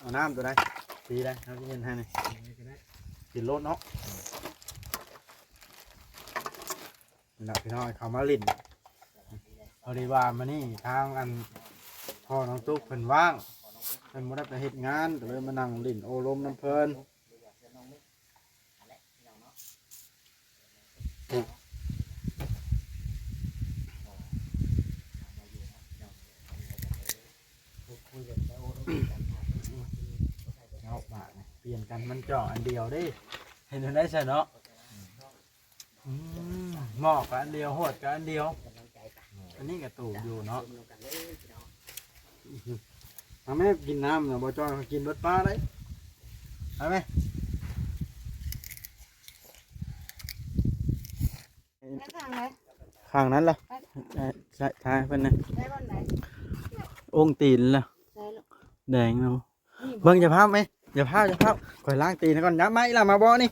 ເອົານ້ຳຕົວໃດ ສີໃດ ເຮົາຊິເຮັດໃຫ້ນີ້ ກິນໂລດເນາະ. ນີ້ລະພີ່ນ້ອງ ເຂົາມາຫຼິ້ນ ພໍດີວ່າມື້ນີ້ທາງອັນ ພໍ່ນ້ອງຕຸກເພິ່ນວ່າງ ເພິ່ນບໍ່ໄດ້ໄປເຮັດງານ ກໍເລີຍມານັ່ງຫຼິ້ນໂອ້ລົມນຳເພິ່ນ. ເອົາບາດນີ້ ປ່ຽນກັນ ມັນຈອກອັນດຽວເດ້ ເຮັດແນວໃດຊະເນາະ. ອືມ ໝໍ້ກໍອັນດຽວ ຫວດກໍອັນດຽວ ອັນນີ້ກໍຕູກຢູ່ເນາະ. ມາແມ່ ກິນນ້ຳນະ ບໍ່ຈ້ອຍ ກິນເບິດປາໄດ໋ ມາແມ່. ໄປທາງໃດ? ຂ້າງນັ້ນລະ ໄປ ເອີ ຖ່າຍ ຖ່າຍເພິ່ນນະ ໄປບ່ອນໃດ? ອົງຕີນລະ ໃສ່ລູກ ແດງເນາະ. ນີ້ ເບິ່ງ ຢ່າພາບແມ່ ຢ່າພາບ ຢ່າພາບ ຂ້ອຍລ້າງຕີນກ່ອນ. ຍາມມາອີ່ຫຼ້າ ມາບໍ່ນີ້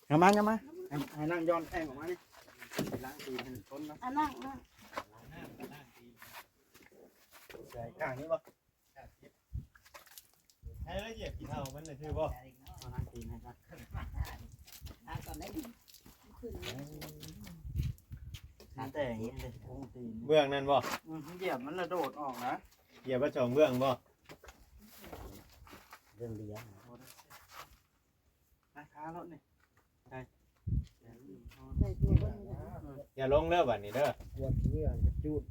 ມາ ມາ ໃຫ້ ໃຫ້ນັ່ງຢ່ອນແຂ້ງອອກມານີ້ ລ້າງຕີນໃຫ້ຄົນນະ ອ່ະ ນັ່ງ ນັ່ງ ໃສ່ຂ້າງນີ້ບໍ່? ໃຫ້ລະອຽດກິນເຂົ້າມັນນະ ຖືບໍ່? ເອົາລ້າງຕີນໃຫ້ກ່ອນ ລ້າງກ່ອນໄດ້ດີ. ມັນແຕກເດ້ ອົງຕີນ ເບື້ອງນັ້ນບໍ່? ອືມ ຢຽບມັນລະໂດດອອກນະ ຢຽບວ່າສອງເບື້ອງບໍ່? ເບື້ອງດຽວ ນະ ຄາລົດນີ້ ໃສ່ ໃສ່ຕົວເບິ່ງ ຢ່າລົງເດີບາດນີ້ເດີ ກວດຂີ້ເຫຍື້ອກະຈູດ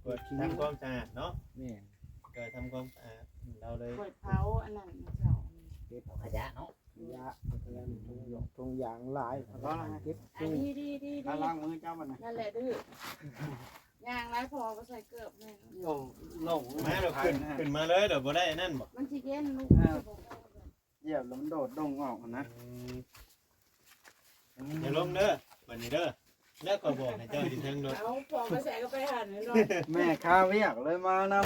ກວດທຳຄວາມສະອາດເນາະ. ແມ່ນ ເອີ ທຳຄວາມສະອາດ ເຮົາເລີຍ ກວດເຜົາອັນນັ້ນເຈົ້າ ເກັບເອົາຂະຫຍະເນາະ ຂະຫຍະ ຖົງຢາງຫຼາຍ ເກັບ ດີໆໆໆ ລ້າງມືເຈົ້າມັນນະ ນັ້ນແຫຼະດື້ ຍ່າງຫຼາຍພໍບໍ່ໃສ່ເກີບແມ່ນ ໂອ້ ລົງ ມາແລ້ວ ຂຶ້ນ ຂຶ້ນມາເລີຍ ດຽວບໍ່ໄດ້ອັນນັ້ນບໍ່? ມັນຊິເຢັນລູກ ເອີ ມັນຊິບໍ່ ຢຽບແລ້ວມັນໂດດດົງອອກຫັ້ນນະ. ອືມ ຢ່າລົງເດີບາດນີ້ເດີ ແລ້ວຂ້ອຍບອກໃຫ້ເຈົ້າຢູ່ເທິງໂດດ ເອົາ ພໍໄປໃສກໍໄປຫັ້ນເນາະ ແມ່ຄາວຽກເລີຍມານຳ.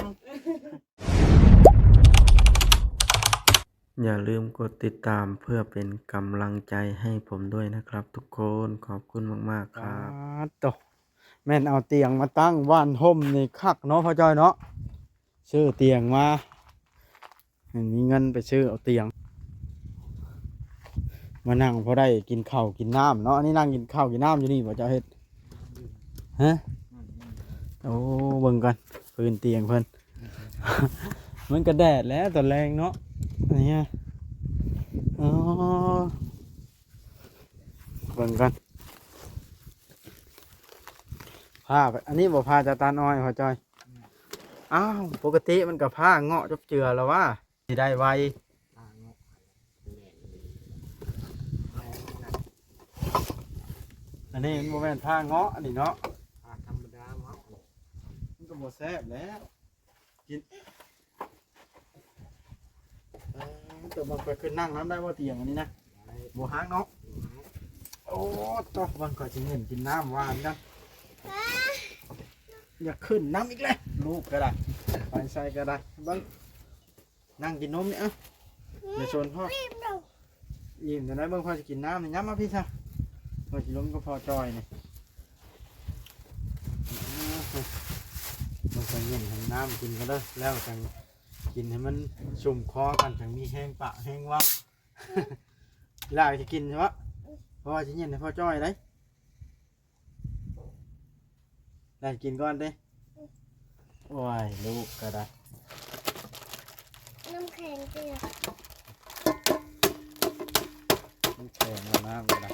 อย่าลืมกดติดตามเพื่อเป็นกำลังใจให้ผมด้วยนะครับทุกคน ขอบคุณมากๆ ครับ ປາດໂທ້ ແມ່ນເອົາຕຽງມາຕັ້ງຫວ່ານຮົ່ມນີ້ຄັກເນາະ ພໍ່ຈ້ອຍເນາະ ຊື້ຕຽງມາ ໃຫ້ມີເງິນໄປຊື້ເອົາຕຽງ ມານັ່ງພໍໄດ້ກິນເຂົ້າກິນນ້ຳເນາະ. ອັນນີ້ນັ່ງກິນເຂົ້າກິນນ້ຳຢູ່ນີ້ບໍ່ ເຈົ້າເຮັດ ຮະ? ໂອ້ ເບິ່ງກ່ອນ ພື້ນຕຽງເພິ່ນ ມັນກະແດດແຫຼະຕອນແລງເນາະ ອັນນີ້ ອໍ ເບິ່ງກ່ອນ ພາ ອັນນີ້ບໍ່ພາຈະຕັດອ້ອຍ ພໍ່ຈ້ອຍ? ອ້າວ ປົກກະຕິມັນກະພາເງາະຈົບເຈືອລະວ່າ ຊິໄດ້ໄວ. ອັນນີ້ມັນບໍ່ແມ່ນພາເງາະອັນນີ້ເນາະ ພາທຳມະດາເນາະ ມັນກໍບໍ່ແຊບແລ້ວ ກິນ ເອີ ຕົວມັນໄປຂຶ້ນນັ່ງນຳໄດ້ບໍ່ ຕຽງອັນນີ້ນະ? ໄດ້ ບໍ່ຮັກເນາະ ບໍ່ຮັກ. ໂອ້ ຕົວມັນ ຂ້ອຍຊິເຫງັນກິນນ້ຳຫວານກ່ອນ ຢາກຂຶ້ນນຳອີກແລ້ວ ລູກກໍໄດ້ ໄປໃສກໍໄດ້ ເບິ່ງ ນັ່ງກິນນົມນີ້ ເອົ້າ ແມ່ຊົນພໍ່ ອີ່ມແລ້ວ ອີ່ມຈັ່ງໃດ ເບິ່ງ ພໍ່ຊິກິນນ້ຳນີ້ ຫຍັບມາພີ້ຊະ ຂ້ອຍຊິລົມກັບພໍ່ຈ່ອຍນີ້ ເບິ່ງ ຂ້ອຍເຫງັນໃຫ້ນ້ຳກິນກ່ອນເດີ ແລ້ວຈັ່ງກິນໃຫ້ມັນຊຸ່ມຄໍກ່ອນ ຈັ່ງມີແຮງປາກແຮງເວົ້າ ຫຼາຍຈະກິນຊະເບາະ ເພາະວ່າຊິເຫງັນໃຫ້ພໍ່ຈ້ອຍໄດ໋. ໄດ້ກິນກ່ອນຕິ ໂອ້ຍ ລູກກໍໄດ້ ນ້ຳແຂງເຕີ ນ້ຳແຂງ ເອົານ້ຳກໍໄດ້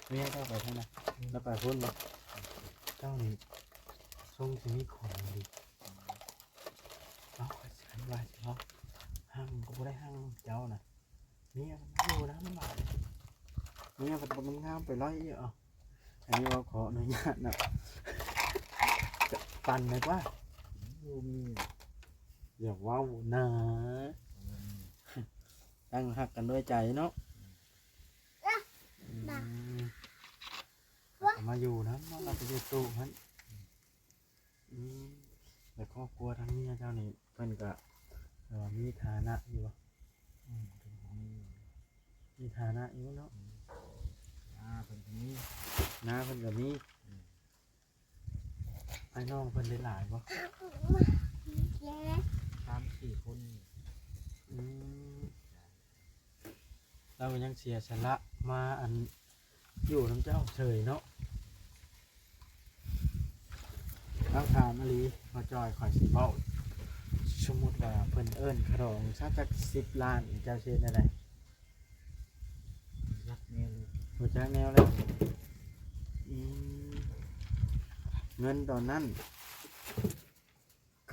ເມຍເຈົ້າໄປທາງໃດ ລາວໄປພຸ້ນບໍ່ ເຈົ້ານີ້ຊົງຊິມີຂອງດີ ເອົາ ຂ້ອຍຊິວ່າຊິເວົ້າ ຮັ່ງກໍບໍ່ໄດ້ຮັ່ງເຈົ້ານະ ເມຍມັນຢູ່ນຳບາດ ເມຍມັນບໍ່ງາມໄປໄລ່ອີກ ເອົາ ອັນນີ້ເວົ້າຂໍອະນຸຍາດນະ ຈະປັ່ນໄດ້ກວ່າ ບໍ່ມີ ຢ່າເວົ້ານາ ຕັ້ງຮັກກັນດ້ວຍໃຈເນາະ ອືມ ເຂົາມາຢູ່ນຳເນາະ ລາວໄປຢູ່ຕູ້ຫັ້ນ ອືມ ແລ້ວຄອບຄົວທາງເມຍເຈົ້ານີ້ ເພິ່ນກະ ເອີ ມີຖານະຢູ່ບໍ່? ອືມ ເພິ່ນກໍມີ ມີຖານະຢູ່ເນາະ ອືມ ນາເພິ່ນກໍມີ ນາເພິ່ນກໍມີ ອືມ ອ້າຍນ້ອງເພິ່ນໄດ້ຫຼາຍບໍ່? ສາມສີ່ຄົນ. ອືມ ລາວກໍຍັງເສຍສະຫຼະມາ ອັນ ຢູ່ນຳເຈົ້າເສີຍເນາະ. ເອົາ ຖາມອີ່ຫຼີ ພໍ່ຈ້ອຍ ຂ້ອຍຊິເວົ້າ ສົມມຸດວ່າເພິ່ນເອີ້ນຄ່າດອງຊະຈັກສິບລ້ານ ເຈົ້າຊິເຮັດແນວໃດ? ຈັກແນວເລີຍ ບໍ່ຈັກແນວເລີຍ. ອືມ ເງິນຕອນນັ້ນ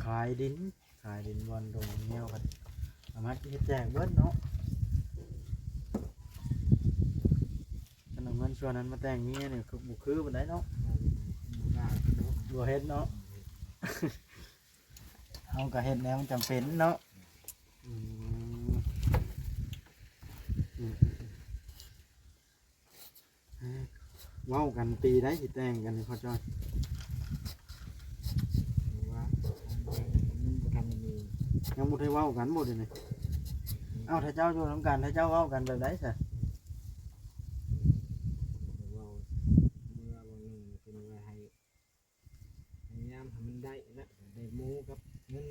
ຂາຍດິນ ຂາຍດິນບ່ອນດົງແນວກັນ ເອົາມາເຮັດແຈກເບິດເນາະ. ຄັນເອົາເງິນສ່ວນນັ້ນມາແຕ່ງເມຍນີ້ ຄື ບໍ່ຄືປານໃດເນາະ. ບໍ່ເຮັດເນາະ ເຮົາກໍເຮັດແນວມັນຈຳເປັນເນາະ. ອືມ ອືມ ເອີ ເວົ້າກັນປີໃດຊິແຕ່ງກັນນີ້ ພໍ່ຈ້ອຍ? ວ່າ ຍັງບໍ່ທັນມີ ຍັງບໍ່ໄດ້ເວົ້າກັນບໍ່ດຽວນີ້? ເອົ້າ ຖ້າເຈົ້າຢູ່ນຳກັນ ຖ້າເຈົ້າເວົ້າກັນແບບໃດຊະ? ເວົ້າເມື່ອວັນໜຶ່ງເປັນວ່າໃຫ້ ພະຍາຍາມໃຫ້ມັນໄດ້ນະ ໄດ້ໝູ່ກັບເງິນ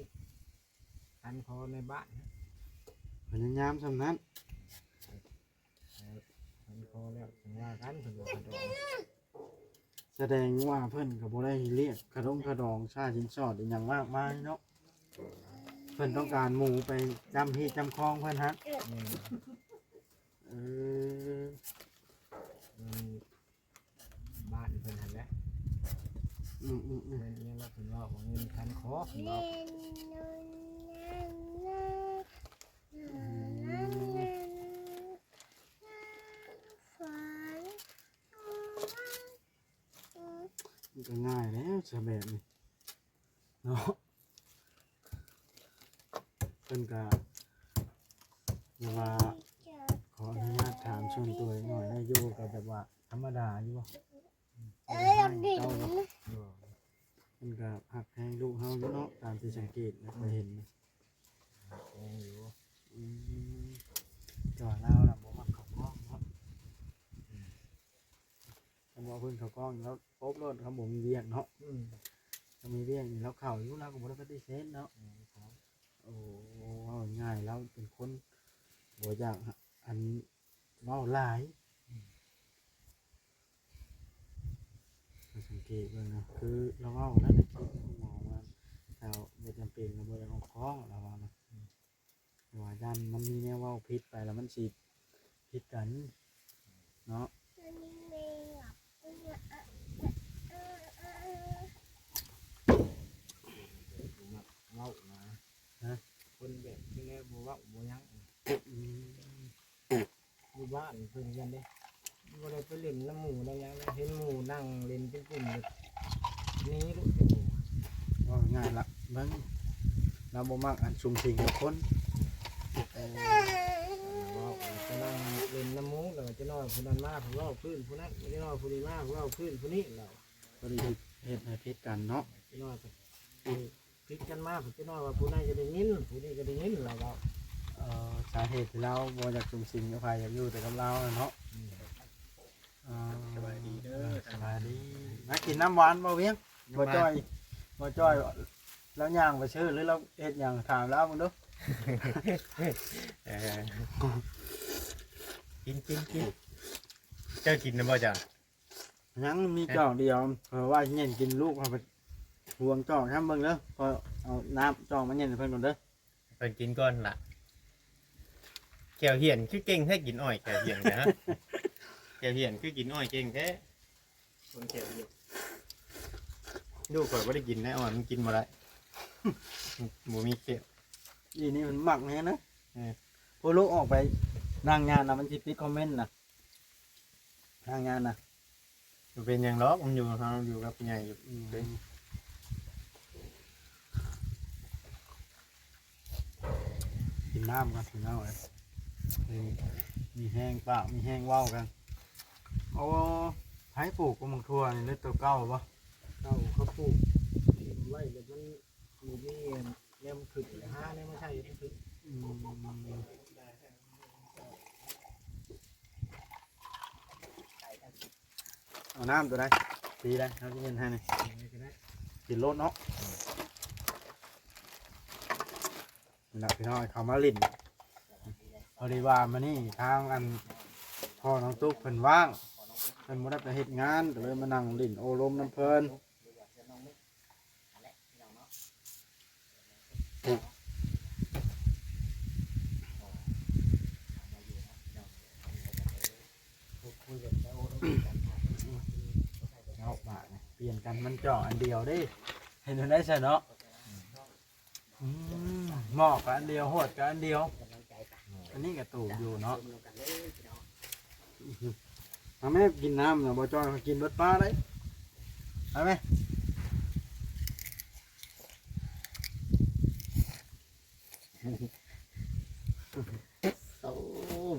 ຄັນຄໍໃນບ້ານນະ ພະຍາຍາມສ່ຳນັ້ນ. ເອີ ຄັນພໍແລ້ວຈັ່ງວ່າກັນ ເພິ່ນວ່າຂະດອງ. ສະແດງວ່າເພິ່ນກໍບໍ່ໄດ້ລຽກຂະດົງຂະດອງ ຄ່າສິນສອດອີ່ຫຍັງມາກມາຍເນາະ. ເພິ່ນຕ້ອງການໝູ່ໄປຈຳຮີດຈຳຄອງເພິ່ນຫັ້ນ. ແມ່ນ. ເອີ ມັນບ້ານເພິ່ນຫັ້ນແຫຼະ. ອືມໆໆ. ແມ່ນຫຍັງລະ ເພິ່ນເວົ້າວ່າເງິນຄັນຄໍ ເພິ່ນເວົ້າ. ອືມ ມັນກໍງ່າຍແລ້ວຊະແບບນີ້ເນາະ. ເພິ່ນກະ ຫຼືວ່າ ຂໍອະນຸຍາດຖາມສ່ວນຕົວໜ້ອຍໄດ້ຢູ່ ກໍແບບວ່າທຳມະດາຢູ່ບໍ່? ບໍ່ໄດ້ຮ້າຍເຈົ້າເນາະ. ເພິ່ນກໍຮັກແພງລູກເຮົາຢູ່ເນາະ ຕາມທີ່ສັງເກດ ແລະ ຂ້ອຍເຫັນນະ. ຮັກແພງຢູ່. ອືມ ແຕ່ວ່າລາວນະບໍ່ມັກເຂົ້າກ້ອງເນາະ. ອືມ ຄັນວ່າເພິ່ນເຂົ້າກ້ອງແລ້ວປົບໂລດ ເຮົາບໍ່ມີວຽກເນາະ. ອືມ ຖ້າມີວຽກນີ້ລາວເຂົ້າຢູ່ ລາວກໍບໍ່ໄດ້ປະຕິເສດເນາະ. ອືມ ໂອ້ ເວົ້າງ່າຍ ລາວເປັນຄົນບໍ່ຢາກ ອັນ ເວົ້າຫຼາຍ. ອືມ ຂ້ອຍສັງເກດເບິ່ງນະ ຄືລາວເວົ້າແລ້ວໃນຄລິບ ໝໍວ່າ ລາວບໍ່ຈຳເປັນ ລາວບໍ່ຢາກອອກກ້ອງ ລາວວ່ານະ. ອືມ ແຕ່ວ່າຢ້ານມັນມີແນວເວົ້າຜິດໄປແລ້ວມັນຊິຜິດກັນເນາະ. ບໍ່ມັກເວົ້ານະ. ຮະ? ຄົນແບບນີ້ແຫຼະ ບໍ່ເວົ້າບໍ່ຫຍັງ. ອືມ ຢູ່ບ້ານເພິ່ນກັນເດ້ ບໍ່ໄດ້ໄປຫຼິ້ນນຳໝູ່ນຳຫຍັງເດ້ ເຫັນໝູ່ນັ່ງຫຼິ້ນເປັນກຸ່ມນີ້ໂລດ. ເວົ້າງ່າຍລະ ເບິ່ງ ລາວບໍ່ມັກອັນສຸງສິງກັບຄົນ. ເອີ ເວົ້າ ໄປນັ່ງຫຼິ້ນນຳໝູ່ ແລ້ວກໍຈັກໜ້ອຍຜູ້ນັ້ນມາ ເວົ້າພື້ນຜູ້ນັ້ນ ຈັກໜ້ອຍຜູ້ນີ້ມາ ເວົ້າພື້ນຜູ້ນີ້ ແລ້ວ ບໍ່ໄດ້ເຮັດໃຫ້ຜິດກັນເນາະ. ຈັກໜ້ອຍ ຜິດກັນມາ ຈັກໜ້ອຍວ່າຜູ້ນັ້ນກໍໄດ້ຍິນ ຜູ້ນີ້ກໍໄດ້ຍິນ ລາວເວົ້າ. ເອີ ສາເຫດທີ່ລາວບໍ່ຢາກສຸງສິງກັບໃຜ ຢາກຢູ່ແຕ່ກັບລາວນະເນາະ. ອືມ ອ່າ ສະບາຍດີເດີ. ເອີ ສະບາຍດີ. ມາກິນນ້ຳຫວານບໍ່ວຽງ? ນ້ຳຫວານ ບໍ່ຈ່ອຍ ບໍ່ຈ່ອຍ ລາວຍ່າງໄປຊື້ ຫຼືລາວເຮັດຫຍັງ? ຖາມລາວເບິ່ງດູ. ເອີ ກິນ ກິນ ກິນ. ເຈົ້າກິນນຳບໍ່ເຈົ້າ? ຍັງມີຈອກດຽວ ເອີ ວ່າຊິເຫຍິນກິນ ລູກເອົາໄປຫວງຈອກນຳເບິ່ງເດີ ຂໍເອົານ້ຳຈອກມາເຫຍິນໃຫ້ເພິ່ນກ່ອນເດີ. ເພິ່ນກິນກ່ອນລະ. ແກ້ວຫຽນຄືເກັ່ງແທ້ ກິນອ້ອຍແກ້ວຫຽນນະ. ແກ້ວຫຽນຄືກິນອ້ອຍເກັ່ງແທ້ ຄົນແກ້ວຫຽນ. ລູກຂ້ອຍບໍ່ໄດ້ກິນໄດ໋ ອ້ອຍມັນກິນບໍ່ໄດ້ ບໍ່ມີແກ້ວ. ອີ່ນີ້ມັນມັກແຮງນະ. ເອີ ພວກລູກອອກໄປນາງຍານນະ ມັນຊິປິດຄອມເມັນນະ. ທາງງານນະ ບໍ່ເປັນຫຍັງດອກ ມັນຢູ່ ເຮົາຢູ່ກັບຜູ້ໃຫຍ່ຢູ່. ອືມ ເດ້ ກິນນ້ຳກ່ອນພີ່ນ້ອງເອີຍ ມີແຮງປາກມີແຮງເວົ້າກັນ. ໂອ້ ໃຜປູກໝາກຖົ່ວນີ້ ຫຼືໂຕເກົ່າບໍ່? ເກົ່າ ເຂົາປູກຖິ້ມໄວ້ແລ້ວມັນ ບໍ່ມີແນວມັນຂຶ້ນ ຫາແນວມາໃສ່ມັນຂຶ້ນ. ອືມ ເອົານ້ຳຕົວໃດ? ສີໃດ? ເຮົາຊິເຮັດໃຫ້ນີ້ ນີ້ກໍໄດ້. ກິນໂລດເນາະ. ນີ້ລະພີ່ນ້ອງ ເຂົ້າມາຫຼິ້ນ ພໍດີວ່າມື້ນີ້ທາງອັນພໍ່ນ້ອງຕຸກເພິ່ນວ່າງ ເພິ່ນບໍ່ໄດ້ໄປເຮັດງານ ກໍເລີຍມານັ່ງຫຼິ້ນໂອ້ລົມນຳເພິ່ນ. ເອົາບາດນີ້ປ່ຽນກັນ ມັນຈໍ້ອັນດຽວເດ້ ເຮັດແນວໃດຊະເນາະ. ອືມ ໝໍ້ກໍອັນດຽວ ຫວດກໍອັນດຽວ ອັນນີ້ກໍຕູກຢູ່ເນາະ. ມາແມ່ ກິນນ້ຳນະ ບໍ່ຈ້ອຍ ເຂົາກິນເບິດປາເດ້ ມາແມ່. ໂອ້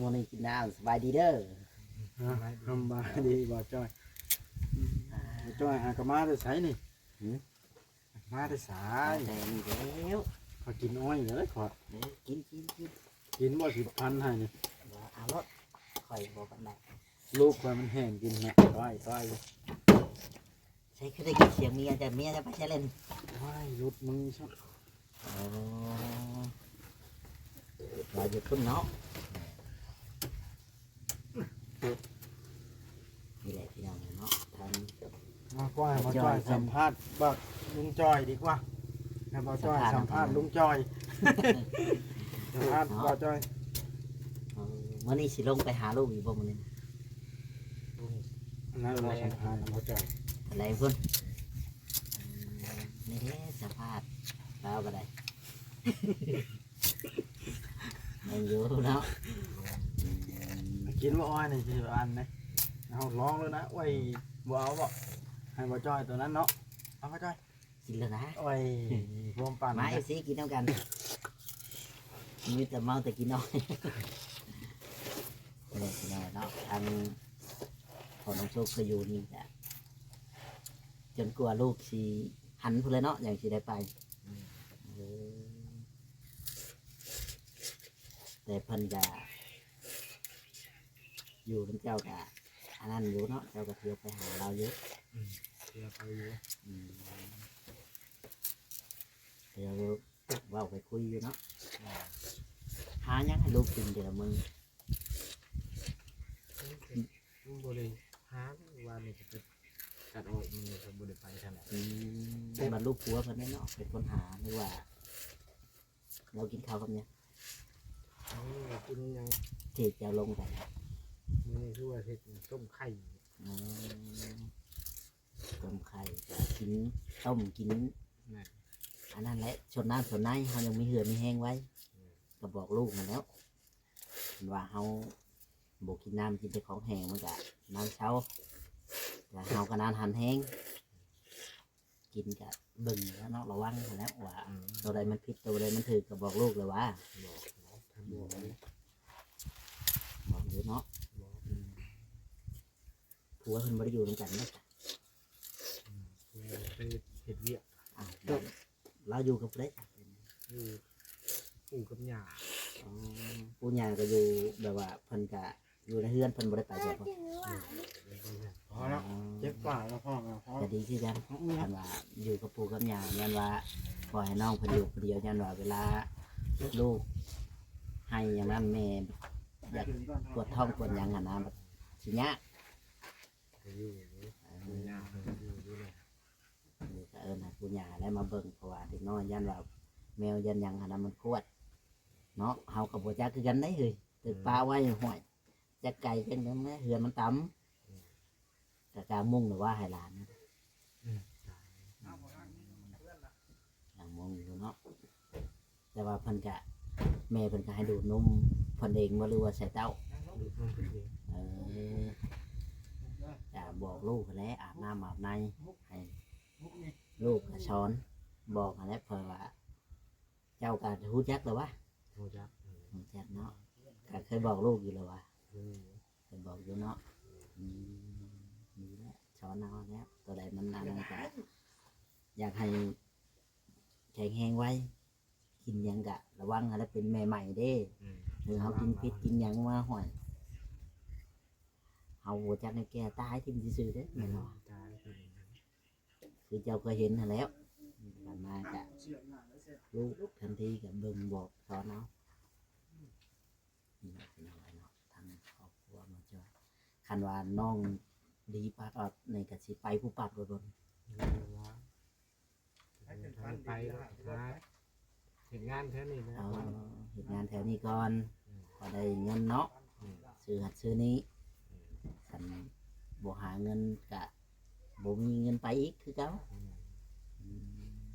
ມື້ນີ້ກິນນ້ຳ ສະບາຍດີເດີ. ຮະ ສະບາຍດີບໍ່ຈ້ອຍ. ອືມ ບໍ່ຈ້ອຍຫາກໍມາແຕ່ໃສນີ້? ຫື? ມາແຕ່ໃສ? ມາແຕ່ນີ້ແລ້ວ ຂ້ອຍກິນອ້ອຍເລີຍຂ້ອຍ. ເອີ ກິນ ກິນ ກິນ ກິນບໍ່ ຊິພັນໃຫ້ນີ້. ບໍ່ເອົາໂລດ ຂ້ອຍບໍ່ປານໃດ. ລູກຂ້ອຍມັນແຮງກິນນະ ຕ້ອຍ ຕ້ອຍ. ໃສຄືໄດ້ຍິນສຽງເມຍ ແຕ່ເມຍຈະໄປໃສເລີຍນີ້? ໂອ້ຍ ຫຼຸດມືຊະ. ໂອ້ ລາວຢູ່ພຸ້ນເນາະ. ນີ້ແຫຼະພີ່ນ້ອງເນາະ ທາງ ມາກ່ອນ ມາຈ່ອຍສຳພາດບັກລຸງຈ່ອຍດີກວ່າ ໃຫ້ບ່າວຈ້ອຍສຳພາດລຸງຈ່ອຍ. ສຳພາດບ່າວຈ້ອຍ. ເອີ ມື້ນີ້ຊິລົງໄປຫາລູກຢູ່ບໍ່ມື້ນີ້? ນັ້ນລະ ສຳພາດນຳບ່າວຈ້ອຍ ໄປໄດ້ພຸ້ນ. ອືມ ນີ້ເດ້ສຳພາດລາວກໍໄດ້. ແມ່ນຢູ່ເນາະ. ກິນບໍ່ອ້ອຍນີ້ຊິອັນນີ້ ເຮົາລອງເລີຍນະ. ໂອ້ຍ ບໍ່ເອົາບໍ່ ໃຫ້ບ່າວຈ້ອຍໂຕນັ້ນເນາະ. ເອົາບ່າວຈ້ອຍ ກິນແລ້ວນະ. ໂອ້ຍ ຮວມປັນ ມາ ເອັຟຊີ ກິນນຳກັນ. ມີແຕ່ເມົາແຕ່ກິນນ້ອຍ. ນີ້ແຫຼະພີ່ນ້ອງເນາະ ທາງພໍ່ນ້ອງສຸກກໍຢູ່ນີ້ກະ ຈົນກວ່າລູກຊິຫັນພຸ້ນແຫຼະເນາະ ຈັ່ງຊິໄດ້ໄປ. ອືມ ເອີ ແຕ່ເພິ່ນກະຢູ່ນຳເຈົ້າກະອັນນັ້ນຢູ່ເນາະ ເຈົ້າກະທຽວໄປຫາລາວຢູ່. ອືມ ທຽວໄປຢູ່. ອືມ ທຽວເວົ້າໄປຄຸຍຢູ່ເນາະ. ອືມ ຫາຫຍັງໃຫ້ລູກກິນແຕ່ລະມື້? ມັນບໍ່ໄດ້ຫາ ວານນີ້ກໍໄປຕັດອ້ອຍ ມື້ນີ້ກໍບໍ່ໄດ້ໄປທາງໃດ. ອືມ ແຕ່ວ່າລູກຜົວເພິ່ນເນາະ ເປັນຄົນຫາ ຫຼືວ່າລາວກິນເຂົ້າກັບຫຍັງ? ເອີ ກິນຫຍັງ ທີ່ເຈົ້າລົງໄປ? ມື້ນີ້ຄືວ່າເຮັດຕົ້ມໄຂ່. ອໍ ຕົ້ມໄຂ່ ກໍກິນ ຕົ້ມກິນ. ແມ່ນ ອັນນັ້ນແຫຼະ ຊົດນ້ຳຊົດໃນ ເຮົາຍັງມີເຫື່ອມີແຮງໄວ້. ແມ່ນ ກໍບອກລູກຫັ້ນແຫຼ້ວ ຄັນວ່າເຮົາບໍ່ກິນນ້ຳ ກິນແຕ່ຂອງແຫ້ງ ມັນກະນານເຊົາ ແຕ່ເຮົາກະນານຫັນແຮງ. ກິນກະເບິ່ງແລ້ວເນາະ ລະວັງຫັ້ນແຫຼະວ່າ ອືມ ໂຕໃດມັນຜິດ ໂຕໃດມັນຖືກ ກະບອກລູກແລ້ວວ່າ. ບອກ ບອກ ບອກຢູ່ເນາະ. ບອກ ອືມ ຜົວເພິ່ນບໍ່ໄດ້ຢູ່ນຳກັນເນາະ. ອືມ ຜົວໄປເຮັດວຽກ. ອ້າວ ລາວຢູ່ກັບຜູ້ໃດ? ຢູ່ ປູ່ກັບຍ່າ. ອໍ ປູ່ຍ່າກໍຢູ່ ແບບວ່າເພິ່ນກະຢູ່ໃນເຮືອນ ເພິ່ນບໍ່ໄດ້ໄປໃສ. ອືມ ພໍແລ້ວ ອໍ ເຈັບປາກແລ້ວ ພໍແລ້ວ ພໍ ກໍດີຄືກັນ. ອືມ ຄັນວ່າຢູ່ກັບປູ່ກັບຍ່າ ຢ້ານວ່າປ່ອຍໃຫ້ນ້ອງເພິ່ນຢູ່ຜູ້ດຽວ ຢ້ານວ່າເວລາລູກໄຫ້ຫຍັງນັ້ນ ແມ່ຢາກປວດທ້ອງປວດຫຍັງຫັ້ນນະ ຊິຍາກ. ກໍຢູ່ຢູ່ ເອີ ຍ່າເພິ່ນກໍຢູ່ຢູ່ແຫຼະ. ນີ້ກໍເອີ້ນໃຫ້ປູ່ຍ່າແຫຼະມາເບິ່ງ ເພາະວ່າເດັກນ້ອຍຢ້ານວ່າແມວຢ້ານຫຍັງຫັ້ນນະ ມັນຂວດເນາະ. ເຮົາກໍບໍ່ຈັກຄືກັນເດ້ເຮີ້ຍ ຖືກປະໄວ້ ຫ້ວຍ ຈັກໄກຈັ່ງໃດ ເຮືອນມັນຕ່ຳ. ອືມ ກະກາງມຸງຫຼືວ່າໃຫ້ຫຼານນະ? ອືມ ກາງມຸງຢູ່ເນາະ. ແຕ່ວ່າເພິ່ນກະ ແມ່ເພິ່ນກະໃຫ້ດູດນົມເພິ່ນເອງບໍ່ ຫຼືວ່າໃສ່ເຕົ້າ? ດູດນົມເພິ່ນເອງ. ເອີ ກະບອກລູກຫັ້ນແຫຼະ ອາບນ້ຳອາບໃນໃຫ້ລູກ ກະສອນບອກຫັ້ນແຫຼະ. ເພາະວ່າເຈົ້າກະຮູ້ຈັກແລ້ວວະ? ຮູ້ຈັກ ຮູ້ຈັກເນາະ. ກະເຄີຍບອກລູກຢູ່ແລ້ວວະ? ເຄີຍ ເຄີຍບອກຢູ່ເນາະ. ອືມ ດີແລ້ວ ສອນເອົາແລ້ວ ໂຕໃດມັນອັນນັ້ນກະຢາກໃຫ້ແຂງແຮງໄວ. ກິນຫຍັງກະລະວັງຫັ້ນແຫຼະ ເປັນແມ່ໃໝ່ເດ້. ອືມ ເອີ ເຮົາກິນຜິດກິນຫຍັງມາ ຫ້ວຍ ເຮົາບໍ່ຈັກແນວແກ້ ຕາຍຖິ້ມຊື່ໆເດ້ ແມ່ນບໍ່? ຕາຍຖິ້ມ. ຄືເຈົ້າເຄີຍເຫັນຫັ້ນແຫຼ້ວ ຜ່ານມາກະຮູ້ທັນທີ ກະເບິ່ງບອກສອນເອົາ. ນີ້ແຫຼະພີ່ນ້ອງເອີຍເນາະ ທາງຄອບຄົວມາຈອຍ ຄັນວ່ານ້ອງດີປາດອອດນີ້ກະຊິໄປປຸບປັບໂລດບໍ່? ບໍ່ ບໍ່ ບໍ່ໄປແລ້ວ ຫາເຮັດງານແຖວນີ້ແຫຼະ ອໍ ກ່ອນ ເຮັດງານແຖວນີ້ກ່ອນ ອືມ ພໍໄດ້ເງິນເນາະ ອືມ ຊື້ຫັ້ນຊື້ນີ້ ອືມ ຄັນບໍ່ຫາເງິນກະບໍ່ມີເງິນໄປອີກຄືເກົ່າ ອືມ ອືມ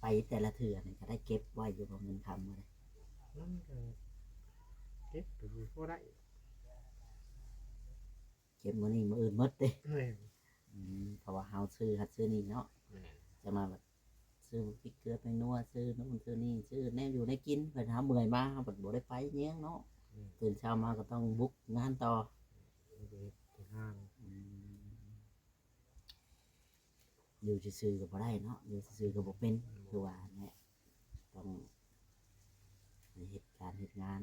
ໄປແຕ່ລະເທື່ອນີ້ກະໄດ້ເກັບໄວ້ຢູ່ບໍ່ ເງິນຄຳ? ມັນກະເກັບກະຢູ່ພໍໄດ້ ເກັບມື້ນີ້ມື້ອື່ນໝົດເດ້ ແມ່ນ ອືມ ເພາະວ່າເຮົາຊື້ຫັ້ນຊື້ນີ້ເນາະ ແມ່ນ ຈັກໜ້ອຍບັດຊື້ພິກເກືອແປ້ງນົວ ຊື້ໂນ່ນຊື້ນີ້ ຊື້ແນວຢູ່ແນວກິນ ບັດເຮົາເມື່ອຍມາ ເຮົາບັດບໍ່ໄດ້ໄປຫຍັງເນາະ ອືມ ຕື່ນເຊົ້າມາກະຕ້ອງບຸກງານຕໍ່ ອືມ ໄປເຮັດງານ ອືມ ຢູ່ຊື່ໆກະບໍ່ໄດ້ເນາະ ຢູ່ຊື່ໆກະບໍ່ເປັນ ອືມ ຄືວ່າຫັ້ນແຫຼະ ຕ້ອງໄປເຮັດການເຮັດງານ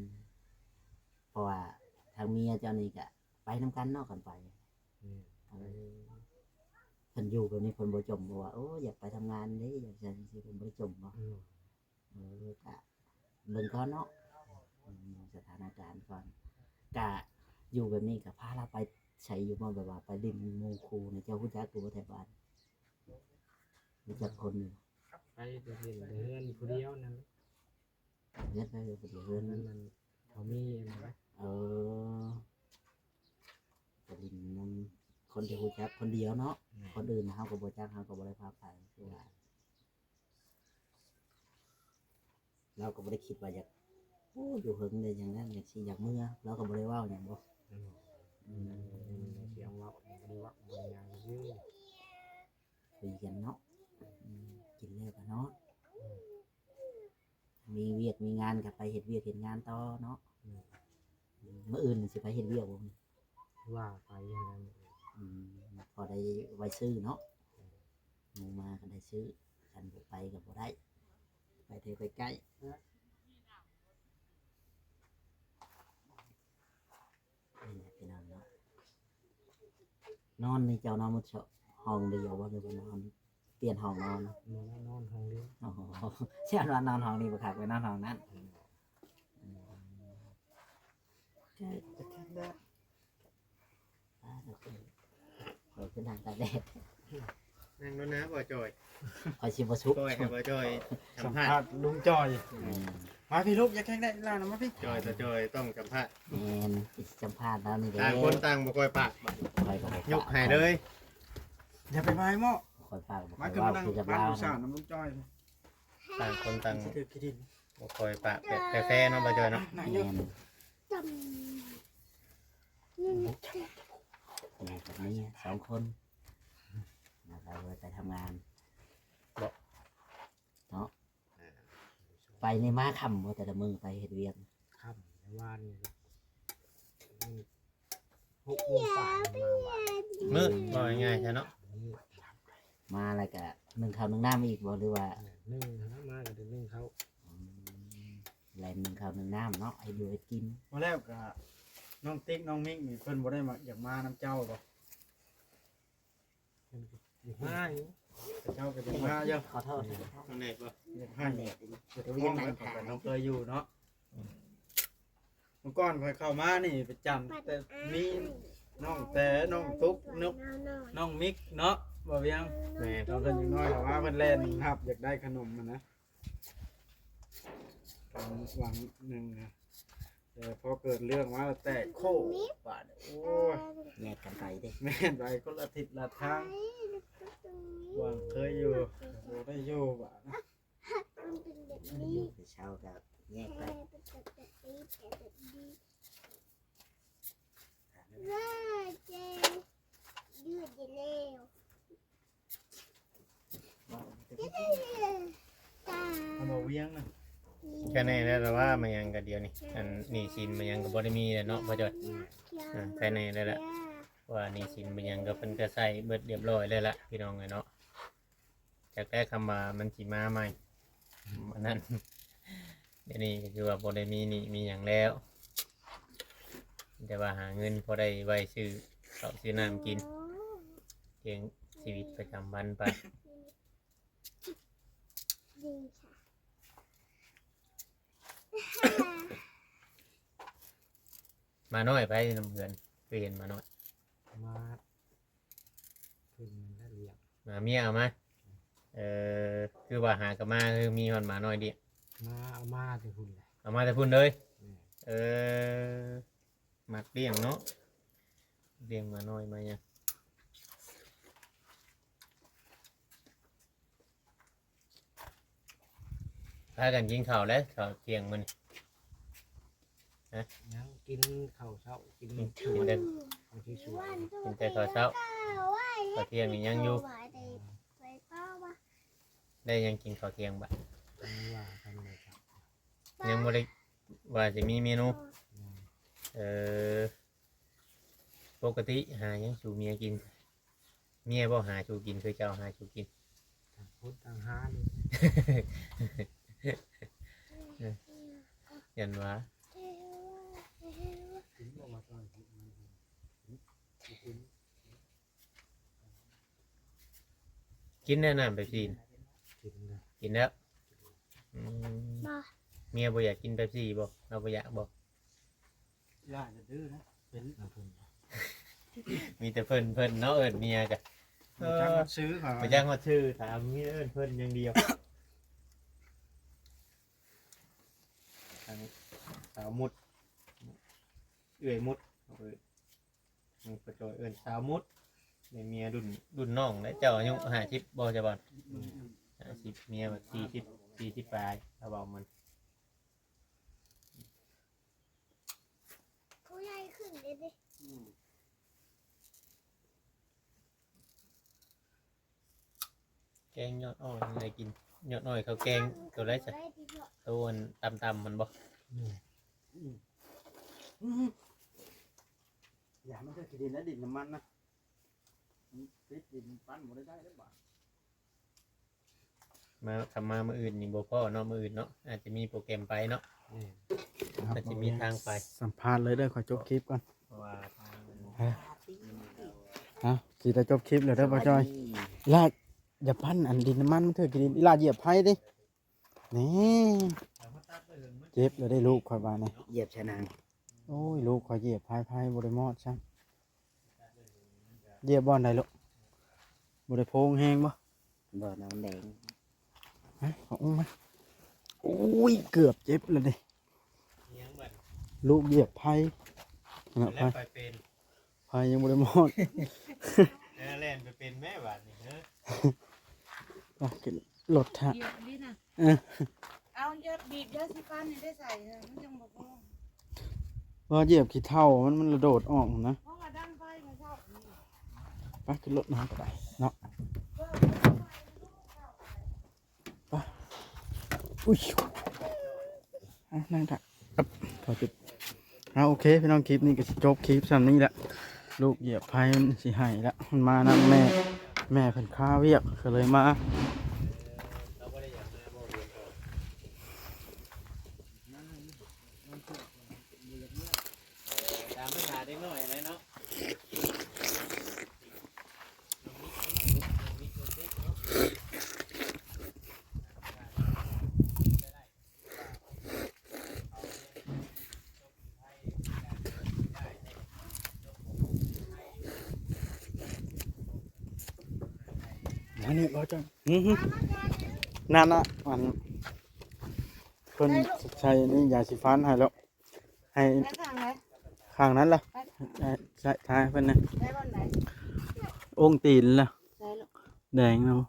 ເພາະວ່າທາງເມຍເຈົ້ານີ້ກະໄປນຳກັນເນາະ ຄັນໄປ ອືມ ເອີ ເພິ່ນຢູ່ແບບນີ້ເພິ່ນບໍ່ຈົ່ມບໍ່ວ່າ ໂອ້ ຢາກໄປທຳງານເດ້ ຢາກຈັ່ງຊີ້ ເພິ່ນບໍ່ໄດ້ຈົ່ມບໍ່? ອືມ ເອີ ກະເບິ່ງກ່ອນເນາະ ເບິ່ງສະຖານະການກ່ອນ ກະຢູ່ແບບນີ້ກະພາລາວໄປໃສຢູ່ບໍ່? ແບບວ່າໄປຫຼິ້ນໝູ່ຄູ່ນີ້ ເຈົ້າຮູ້ຈັກຢູ່ບໍ່ແຖວບ້ານ? ຮູ້ຈັກຄົນຢູ່ ໄປແຕ່ຫຼິ້ນແຕ່ເຮືອນຜູ້ດຽວນັ້ນ ເຮືອນໃຜຜູ້ດຽວ? ເຮືອນ ເຮືອນນັ້ນ ເຂົາມີອັນນັ້ນ ເອີ ໄປຫຼິ້ນນຳຄົນທີ່ຮູ້ຈັກຄົນດຽວເນາະ ແມ່ນ ຄົນອື່ນເຮົາກະບໍ່ຈັກ ເຮົາກະບໍ່ໄດ້ພາໄປ ຄືວ່າ ລາວກະບໍ່ໄດ້ຄິດວ່າຢາກ ໂອ້ ຢູ່ເຫິງໄດ້ຫຍັງນັ້ນ ຢາກຊິຢາກເມືອ ລາວກະບໍ່ໄດ້ເວົ້າຫຍັງບໍ່? ອືມ ອືມ ບໍ່ໄດ້ເວົ້າ ບໍ່ໄດ້ເວົ້າຫຍັງຊື່ ຄຸຍກັນເນາະ ອືມ ກິນແລ້ວກະນອນ ອືມ ມີວຽກມີງານກະໄປເຮັດວຽກເຮັດງານຕໍ່ເນາະ ອືມ ມື້ອື່ນຊິໄປເຮັດວຽກບໍ່? ວ່າໄປຫັ້ນແຫຼະ ອືມ ພໍໄດ້ໄວ້ຊື້ເນາະ ອືມ ໝູ່ມາກະໄດ້ຊື້ ຄັນບໍ່ໄປກະບໍ່ໄດ້ ໄປແຖວໃກ້ໆ ນີ້ແຫຼະພີ່ນ້ອງເນາະ ນອນນີ້ເຈົ້ານອນໝົດ ຫ້ອງດຽວບໍ່ ຫຼືວ່ານອນ ປ່ຽນຫ້ອງນອນ? ນອນ ນອນຫ້ອງດຽວ ອໍ ຊິວ່ານອນຫ້ອງນີ້ບໍ່ຄັກ ໄປນອນຫ້ອງນັ້ນ ອືມ ອືມ ກະ ກະຄັກແລ້ວ ປາດ ຂ້ອຍຄືນັ່ງຕາກແດດ ນັ່ງໂລດນະ ບໍ່ຈ່ອຍ ຂ້ອຍຊິບໍ່ສຸກ ປ່ອຍໃຫ້ບໍ່ຈ່ອຍສຳພາດ ສຳພາດລຸງຈ່ອຍ ອືມ ມາພີ່ລູກ ຢາກແຂ່ງໄດ້ລາວນະ ມາພີ່ ຈ່ອຍຕໍ່ຈ່ອຍຕ້ອງສຳພາດ ແມ່ນ ສຳພາດລາວນີ້ເດ້ ຕ່າງຄົນຕ່າງບໍ່ຄ່ອຍປາກ ຂ້ອຍກະບໍ່ ຍົກໃຫ້ເລີຍ ຢ່າໄປບາຍໝໍ້ ຂ້ອຍປາກບໍ່ຄ່ອຍເວົ້າຄືກັບລາວ ມາຂຶ້ນມານັ່ງບ້ານລູກສາວນຳລຸງຈ່ອຍ ຕ່າງຄົນຕ່າງ ຊິຖືກຂີ້ດິນ ບໍ່ຄ່ອຍປາກແປະແຟເນາະ ບໍ່ຈ່ອຍເນາະ ແມ່ນ ຢູ່ກັບເມຍສອງຄົນ ແລ້ວກະໄປທຳງານ ເນາະ ໄປນີ້ມາຄ່ຳບໍ່ ແຕ່ລະມື້ໄປເຮັດວຽກ? ຄ່ຳ ວານນີ້ ຫົກໂມງປາຍ ມາວານ ມືດ ເວົ້າງ່າຍໆຊະເນາະ ມື້ ມາແລ້ວກະໜຶ້ງເຂົ້າໜຶ້ງນ້ຳອີກບໍ່ ຫຼືວ່າ? ໜຶ້ງ ມາກະໄດ້ໜຶ້ງເຂົ້າ ອືມ ແລ່ນໜຶ້ງເຂົ້າໜຶ້ງນ້ຳເນາະ ເຮັດຢູ່ເຮັດກິນ ບໍ່ແລ້ວກະ ນ້ອງຕິກນ້ອງມິກນີ້ ເພິ່ນບໍ່ໄດ້ມາ ຢາກມານຳເຈົ້າບໍ່? ເພິ່ນກະຢາກມາຢູ່ ເຂົາເຈົ້າກະຢາກມາຢູ່ ຂໍໂທດ ນ້ອງແນດບໍ່? ຢາກໃຫ້ ນ້ອງແນດ ຢາກຮ້ອງເພິ່ນ ເພິ່ນກະນ້ອງເຄີຍຢູ່ເນາະ ອືມ ມື້ກ່ອນຂ້ອຍເຂົ້າມານີ້ປະຈຳ ແຕ່ມີນ້ອງແຕ ນ້ອງຕຸກ ນ້ອງ ນ້ອງມິກເນາະ ບໍ່ວຽງ ແມ່ນ ຕອນເພິ່ນຍັງນ້ອຍ ແຕ່ວ່າເພິ່ນແລ່ນຮັບຢາກໄດ້ຂະໜົມຫັ້ນນະ ຄວາມຫວັງໜຶ່ງນະ ແຕ່ພໍເກີດເລື່ອງມາແຕກໂຄບາດ ໂອ້ຍ ແຍກກັນໄປເດ້ ແມ່ນ ໄປຄົນລະທິດລະທາງ ຫວັງເຄີຍຢູ່ ບໍ່ໄດ້ຢູ່ບາດ ມັນເປັນແບບນີ້ ໄປເຊົ່າກະແຍກໄປ ເອີ ເປັນແບບນີ້ ເປັນແບບນີ້ ເລີຍເຈ ຍືດຢູ່ແລ້ວ ຕາ ເອົາບໍ່ວຽງນະ ແຄ່ນີ້ແຫຼະ ແຕ່ວ່າມາຫຍັງກະດຽວນີ້ ອັນໜີ້ສິນມາຫຍັງກະບໍ່ໄດ້ມີແລ້ວເນາະ ພໍ່ຈ້ອຍ ອືມ ອ່າ ແຄ່ນີ້ແຫຼະ ເພາະວ່າໜີ້ສິນມາຫຍັງກະເພິ່ນກະໃຊ້ເບິດຮຽບຮ້ອຍແລ້ວລະ ພີ່ນ້ອງເອີຍເນາະ. ຈັກແຕ່ຄຳວ່າມັນຊິມາໃໝ່ ອັນນັ້ນ ດຽວນີ້ກະຄືວ່າບໍ່ໄດ້ມີໜີ້ມີຫຍັງແລ້ວ ແຕ່ວ່າຫາເງິນພໍໄດ້ໄວ້ຊື້ເຂົ້າຊື້ນ້ຳກິນ ລ້ຽງຊີວິດປະຈຳວັນໄປ. ໝານ້ອຍໃຜນຳເຮືອນ? ຄືເຫັນໝານ້ອຍ ໝາ ເພິ່ນນັ້ນແຫຼະລ້ຽງ ໝາເມຍເອົາມາ. ເອີ ຄືວ່າຫາກັບມາ ຄືມີຮອດໝານ້ອຍລ້ຽງ ມາ ເອົາມາແຕ່ພຸ້ນແຫຼະ ເອົາມາແຕ່ພຸ້ນເລີຍ. ແມ່ນ ເອີ ມັກລ້ຽງເນາະ ລ້ຽງໝານ້ອຍມາຫຍັງ. ພາກັນກິນເຂົ້າແລ້ວ ເຂົ້າທ່ຽງມື້ນີ້ ຮະ? ຍັງກິນເຂົ້າເຊົ້າ ກິນ ກິນແຕ່ ກິນແຕ່ເຂົ້າເຊົ້າ ເຂົ້າທ່ຽງນີ້ຍັງຢູ່. ໄດ້ຫຍັງກິນເຂົ້າທ່ຽງບາດ? ຍັງບໍ່ທັນໄດ້ ຍັງບໍ່ໄດ້ວ່າຊິມີເມນູ. ແມ່ນ ເອີ ປົກກະຕິຫາຫຍັງສູ່ເມຍກິນ? ເມຍບໍ່ຫາສູ່ກິນ ຄືເຈົ້າຫາສູ່ກິນ? ຕ່າງຄົນຕ່າງຫານີ້ ຢ້ານວ່າ ກິນບໍ່ວ່າຕອນກິນ ກິນແນ່ນ້ຳເປັບຊີນະ? ກິນແລ້ວ ກິນແລ້ວ. ອືມ ບໍ່ ເມຍບໍ່ຢາກກິນເປັບຊີບໍ່? ລາວບໍ່ຢາກບໍ່? ຢ່າ ຢ່າດື້ນະ ເປັນ ມີແຕ່ເພິ່ນ ເພິ່ນເນາະ ເອີ້ນເມຍກະ ບໍ່ຈັກຮອດຊື່ ເອີ ບໍ່ຈັກຮອດຊື່ ຖາມມີແຕ່ເອີ້ນເພິ່ນຢ່າງດຽວ. ອັນນີ້ສາວມຸດ ເອື້ອຍມຸດ ເອີ້ນ ນີ້ປາຈອຍເອີ້ນສາວມຸດ ໄດ້ເມຍລຸ້ນ ລຸ້ນນ້ອງແລ້ວ. ເຈົ້າອາຍຸຫ້າສິບບໍ່ ຈະບອນ? ອືມ ຫ້າສິບ ເມຍບັດສີ່ສິບ ສີ່ສິບປາຍ ລາວເວົ້າມັນ ຜູ້ໃຫຍ່ຂຶ້ນເດ້ ອືມ. ແກງຍອດອ້ອຍໄດ້ກິນ ຍອດອ້ອຍເຂົາແກງໂຕໃດຊະ? ໂຕອັນຕ່ຳໆຫັ້ນບໍ່? ອືມ ອືມ ຢ່າມັນຖືກຂີ້ດິນ ແລະ ດິນນ້ຳມັນນະ ມັນຕິດດິນ ປັ້ນບໍ່ໄດ້ ໄດ້ແລ້ວບາດ. ມາ ຄັນມາມື້ອື່ນນີ້ບໍ່ພໍ້ເນາະ ມື້ອື່ນເນາະ ອາດຈະມີໂປຣແກຣມໄປເນາະ. ແມ່ນ ອາດຈະມີທາງໄປ. ສຳພາດເລີຍເດີ ຂໍຈົບຄລິບກ່ອນ ເພາະວ່າທາງ ເອົ້າ ຊິໄດ້ຈົບຄລິບແລ້ວເດີ ບໍ່ຈ່ອຍ. ອີ່ຫຼ້າ ຢ່າປັ້ນອັນດິນນ້ຳມັນ ມັນຖືກຂີ້ດິນ. ອີ່ຫຼ້າຢຽບໄຟຕິ ນີ້ ເຈັບແລ້ວເດ້ລູກຂ້ອຍວ່ານີ້ ຢຽບໃສ່ນາງ. ໂອ້ຍ ລູກຂ້ອຍຢຽບໄຟ ໄຟບໍ່ໄດ້ມອດຊ້ຳ. ຢຽບບ່ອນໃດລູກ? ບໍ່ໄດ້ໂພງແຮງບໍ່? ບໍ່ ນ້ອງແດງ ຮະ ເອົາອອກມາ. ໂອ້ຍ ເກືອບເຈັບແລ້ວເດ້ ຫຍັງບັດ ລູກຢຽບໄຟ ແລ້ວໄຟເປັນ ໄຟຍັງບໍ່ໄດ້ມອດ. ເອີ ແລ່ນໄປເປັນແມ້ບາດນີ້ ເອີ ໄປຂຶ້ນລົດຖ້າ ຢຽບນີ້ນະ. ເອີ ເອົາຢຽບ ບີບຢາສີຟັນນີ້ໄດ້ໃສ່ ມັນຈັ່ງບໍ່ພໍ. ບໍ່ ຢຽບຂີ້ເຖົ້າ ມັນ ມັນລະໂດດອອກນະ. ເພາະວ່າດັງໄຟມື້ເຊົ້ານີ້ ໄປຂຶ້ນລົດນຳກໍໄດ້ເນາະ. ໄປ ອຸ້ຍ ອ່ະ ນັ່ງຖ້າ ອັບ ພໍຈຸດ. ເອົາ ໂອເຄ ພີ່ນ້ອງ ຄລິບນີ້ກໍຊິຈົບຄລິບຊ່ຳນີ້ລະ. ລູກຢຽບໄຟມັນຊິໄຫ້ລະ ມັນມານຳແມ່ ແມ່ເພິ່ນຄາວຽກກໍເລີຍມາ. ຕາມພາສາເດັກນ້ອຍຫັ້ນແຫຼະເນາະ. ມານີ້ບໍ່ຈ້ອຍ ອື ນັ້ນນະ ອັນ ເພິ່ນໃສ່ນີ້ ຢາສີຟັນໃຫ້ແລ້ວ ໃຫ້ ໄປຂ້າງໃດ? ຂ້າງນັ້ນລະ ໄປ ໃສ່ ຖ່າຍໃຫ້ເພິ່ນນະ. ໄປບ່ອນໃດ? ອົງຕີນລະ ໃສ່ລູກ ແດງເນາະ. ນີ້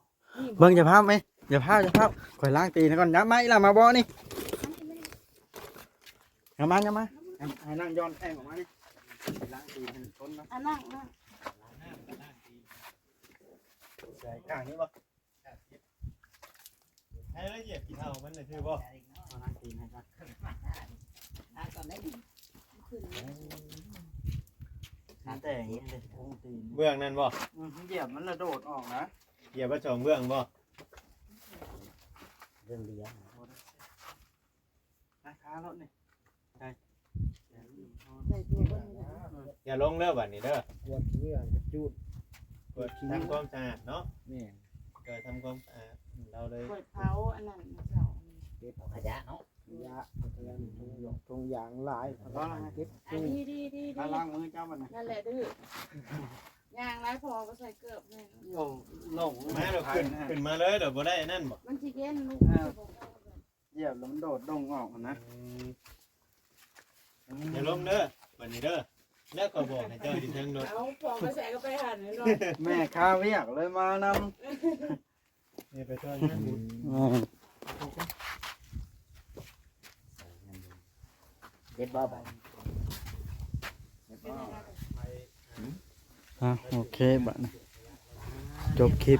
ເບິ່ງ ຢ່າພາບແມ່ ຢ່າພາບ ຢ່າພາບ ຂ້ອຍລ້າງຕີນກ່ອນ. ຍາມມາ ອີ່ຫຼ້າມາບໍ່ນີ້ ມານີ້ ມານີ້ ຍາມມາ ຍາມມາ ໃຫ້ ໃຫ້ນັ່ງຢ່ອນແຂ້ງອອກມານີ້ ລ້າງຕີນໃຫ້ຄົນເນາະ. ອ່ະ ນັ່ງ ນັ່ງ ໃສ່ຂ້າງນີ້ບໍ່? ໃຫ້ລະອຽດກິນເອົາມັນນະ ຄືບໍ່? ເອົານ້ຳຕີນໃຫ້ກ່ອນ ຫາກ່ອນໄດ້ດີຂຶ້ນ ແຕ່ເຫັນເດ້ ໂອ້ ຕີນ ເບື້ອງນັ້ນບໍ່? ອື ຢຽບມັນລະໂດດອອກນະ. ຢຽບໄວ້ສອງເບື້ອງບໍ່? ເບື້ອງດຽວ ນະ ຄາລົດນີ້ ໃສ່ ໃສ່ຕົວເບິ່ງນີ້ນະ. ຢ່າລົງເດີບາດນີ້ເດີ ກວດຂີ້ເຫຍື້ອກະຈູດ ກວດ ທຳຄວາມສະອາດເນາະ. ແມ່ນ ກວດທຳຄວາມສະອາດ. ລາວເລີຍ ຂ້ອຍເຜົາອັນນັ້ນເຈົ້າ ເກັບເອົາຂະຫຍະເນາະ ຂະຫຍະ ຂະຫຍະ ຖົງຢາງ ຖົງຢາງຫຼາຍ ເອົາລະ ເກັບ ອັນນີ້ດີໆໆ ມາລ້າງມືເຈົ້າບັດນີ້ ນັ້ນແຫຼະດື້ ຍ່າງຫຼາຍພໍບໍ່ໃສ່ເກີບແມ່ນ ໂອ້ ລົງ ມາແລ້ວ ຂຶ້ນ ຂຶ້ນມາເລີຍ ດຽວບໍ່ໄດ້ອັນນັ້ນບໍ່ ມັນຊິເຢັນລູກ ເອີ ມັນຊິບໍ່ເຂົ້າກັນ ຢຽບແລ້ວມັນໂດດດົງອອກຫັ້ນນະ ອືມ ຢ່າລົງເດີ ບັດນີ້ເດີ ແລ້ວຂ້ອຍບອກໃຫ້ເຈົ້າຢູ່ເທິງໂລດ ເອົາ ພໍໄປໃສກໍໄປຫັ້ນເນາະ ແມ່ຄາວຽກເລີຍມານຳ ນີ້ໄປຊ່ວຍງານບຸນ ອືມ ເດັດບໍ່ບັດນີ້ ເດັດບໍ່ ອ່ະ ໂອເຄ ບັດນີ້ ຈົບຄລິບ.